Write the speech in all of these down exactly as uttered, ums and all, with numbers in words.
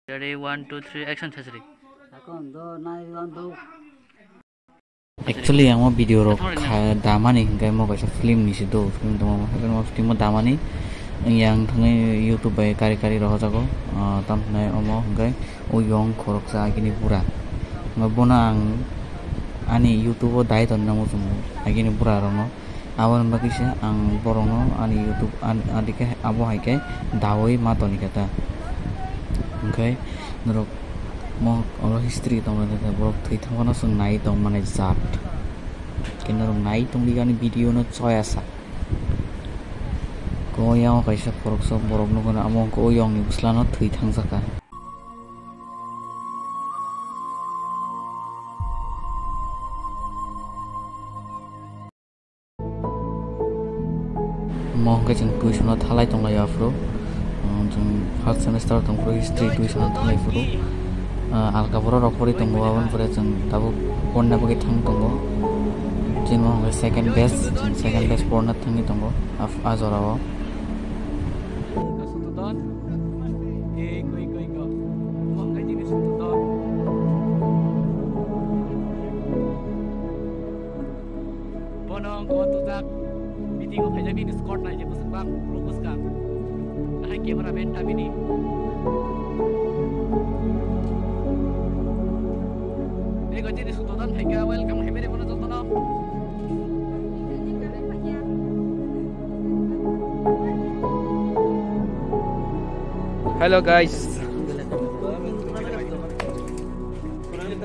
Ready, one, two, three, action, Chachri. Actually, ang o video rok kha damani hingke mo kaisa film ni se do, film tongma, film o damani yang thangwi YouTube bai kari kari rohojago, ah, tam hinai omo hingke o yong khoroksa agini bura. Omo bono ang ani YouTube o dai tonna muchungo agini bura rokno. Aboni bagwi se ang borokno ani YouTube an-, adike abo hai khe dawi ma toni khe ta. Hwnkhe norok mo oro history tongmani khe borok thwi thangmano chwng nai tongmani jat. Khe norok nai tongdi ani video no choya sa. Ko yang kaisa khoroksa borok nukgo amo wngkha o yong ni bwsla no thwi thangjak kha. Mo hwnkhe chwng tuition o thalai tonglaio aphuru. Chwng first semester tongphuru history tuition o thalai phuru. Alka borok rok pori tongo, aboni pore chwng tabuk porna bagwi thang tongo. Chini mo hwnkhe second batch, chwng second batch porna thangwi tongo af-, a jorao. Bono ang ko tujak meeting o phaijak bini squad nai je bwswk bang bwswk bwskang. Hai camera man ta bini. Bego jini sudodan phaika welcome hai bere bono jotono. Hello guys.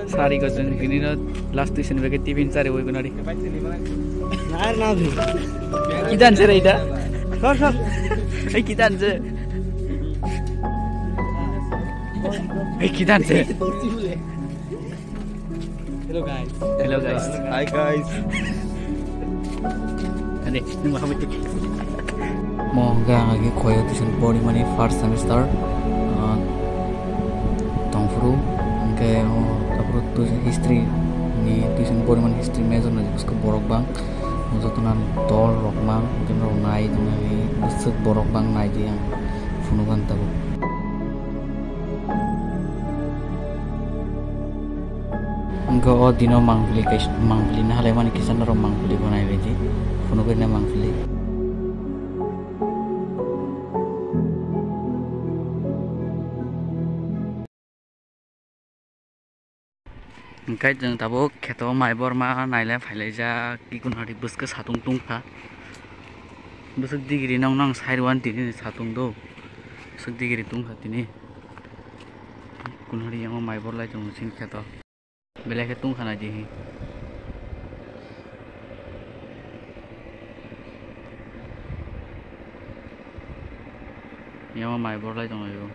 Sari ko chwng tini no last tuition bag tiffin sari oi gunari. Nar na bhi. Kidan se reida? Sor, sor. Ei kidan se? Ei kidan se? Hello guys. Hello guys. Hi guys. Ade, nung maha betik. Mo hwnkhe ang agi khoyo tuition porimani first semester, ah, tongphuru, hwnkhe o, aphuru tuition history ni tuition porimani history major no bwswk borok bang, jotono dol rok mang, hwnkhe norok nai tongnai bwswk borok bang nai di ang phunukgo ang tabuk. Hwnkhe o dino mangpili kaisa, mangpili na halaimani kisa norok mangpili bo nai ridi, phunukgwi na mangpili. Hwnkhe chwng tabuk kheto mai borma nailai phailaijak, ikunari bwskhe satung tungkha. Bwswk degree nong nong side one tini satung do. Bwswk degree tungkha tini. Kunari yango mai borlai tongo chini kheto. Belai khe tungkha nai dihi. Yango mai borlai tongo.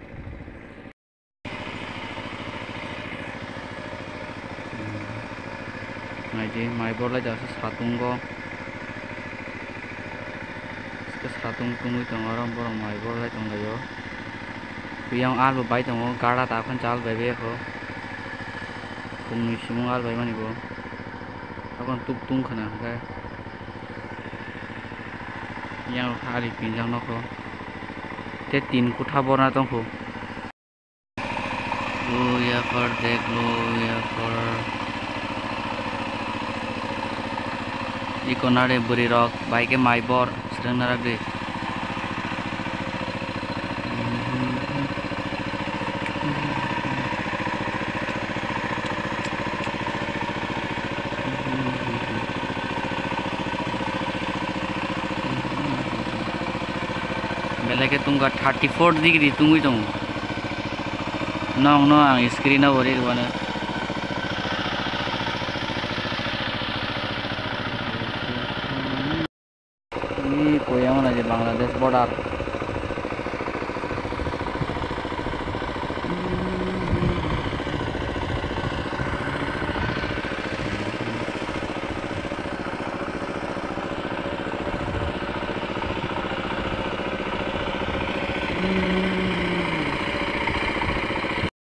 Naidi, mai borlai jasa satungo. Satung tungwi tongo, oro borok mai borlai tonglaio. Yang albo bai tongo, gada ta phano chal bai biyakho. Khumni simung al bai mani bo. Aboni tuk tung khna hwnkhe. Yang rok ali pinjak nokho. Te tin kutha borna tongkho. Lo yapar dek, lo yapar. Iko nare bwrwi rok bai khe mai bor swrwng narwgwi. Belai khe tungkha thirty four degree tungwi tongo. Nokno ang screen o bo ri rwmano. Ni poyang na je Bangladesh border.